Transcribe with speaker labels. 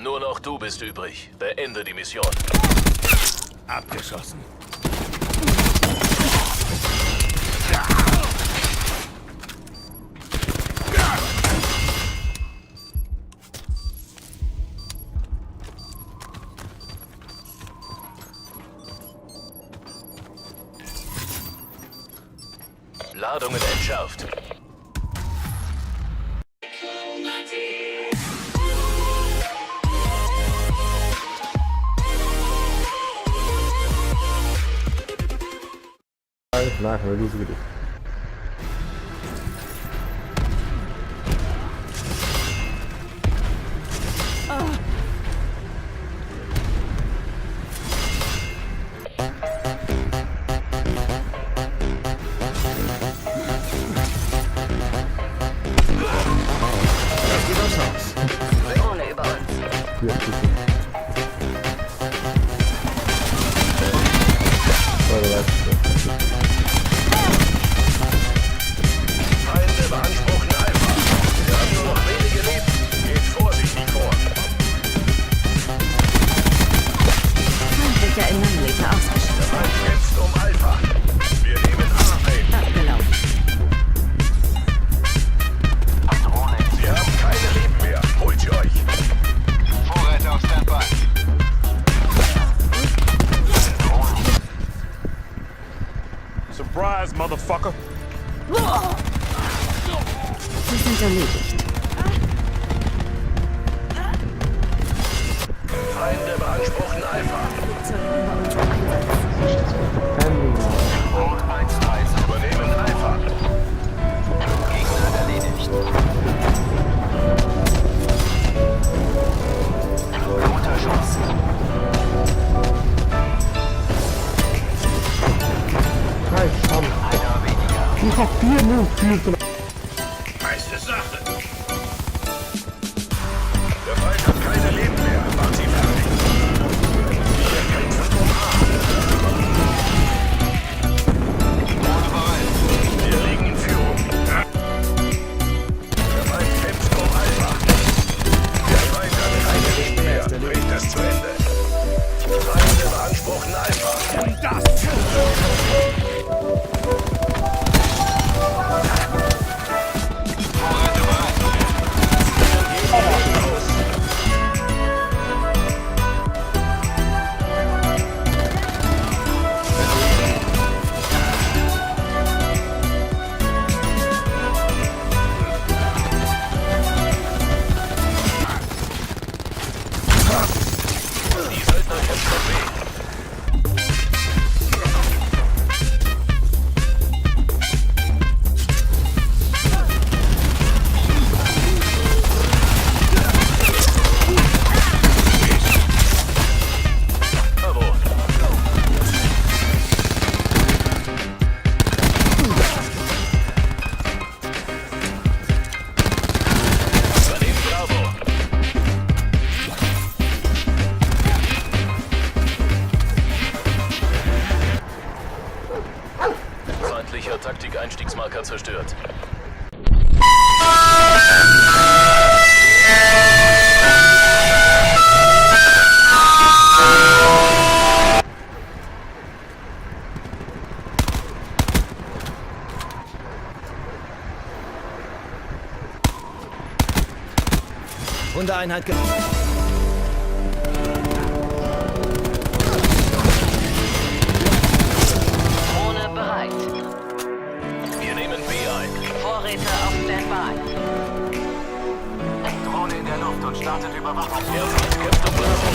Speaker 1: Nur noch du bist übrig. Beende die Mission.
Speaker 2: Abgeschossen.
Speaker 1: Ladungen entschärft.
Speaker 3: Nach, release video.
Speaker 4: Drohne über uns.
Speaker 1: Feinde beanspruchen Alpha. Wir haben nur noch wenige Leben. Geht vorsichtig vor.
Speaker 4: Feindlicher Innenleiter ausgeschaltet.
Speaker 1: Der Feind kämpft um Alpha. Wir nehmen A ein.
Speaker 4: Abgelaufen.
Speaker 1: Sie haben keine Leben mehr. Holt sie euch.
Speaker 5: Vorräte auf Standby.
Speaker 2: Surprise, motherfucker.
Speaker 4: Sie sind erledigt.
Speaker 1: Feinde beanspruchen Alpha.
Speaker 4: Flugzeuge über unserem Einsatz.
Speaker 5: Rot 1-3.
Speaker 1: Übernehmen Alpha.
Speaker 5: Gegner erledigt. Guter Schuss. Einer weniger.
Speaker 1: Meiste Sache. Der Feind hat keine Leben mehr. Macht sie fertig. Wir kämpfen um A.
Speaker 5: Drohne bereit.
Speaker 1: Wir liegen in Führung. Der Feind kämpft um Alpha. Der Feind hat keine Leben mehr. Bringt es zu Ende. Feinde beanspruchen Alpha.
Speaker 5: Vorräte bereit.
Speaker 1: Die Söldner kämpfen B. Bravo. Übernehmen Bravo. Feindlicher Taktik-Einstiegsmarker zerstört.
Speaker 6: Einheit
Speaker 4: Drohne bereit.
Speaker 1: Wir nehmen B ein.
Speaker 4: Vorräte auf Standby.
Speaker 5: Drohne in der Luft und startet Überwachung.
Speaker 1: Der Feind kämpft um Bravo.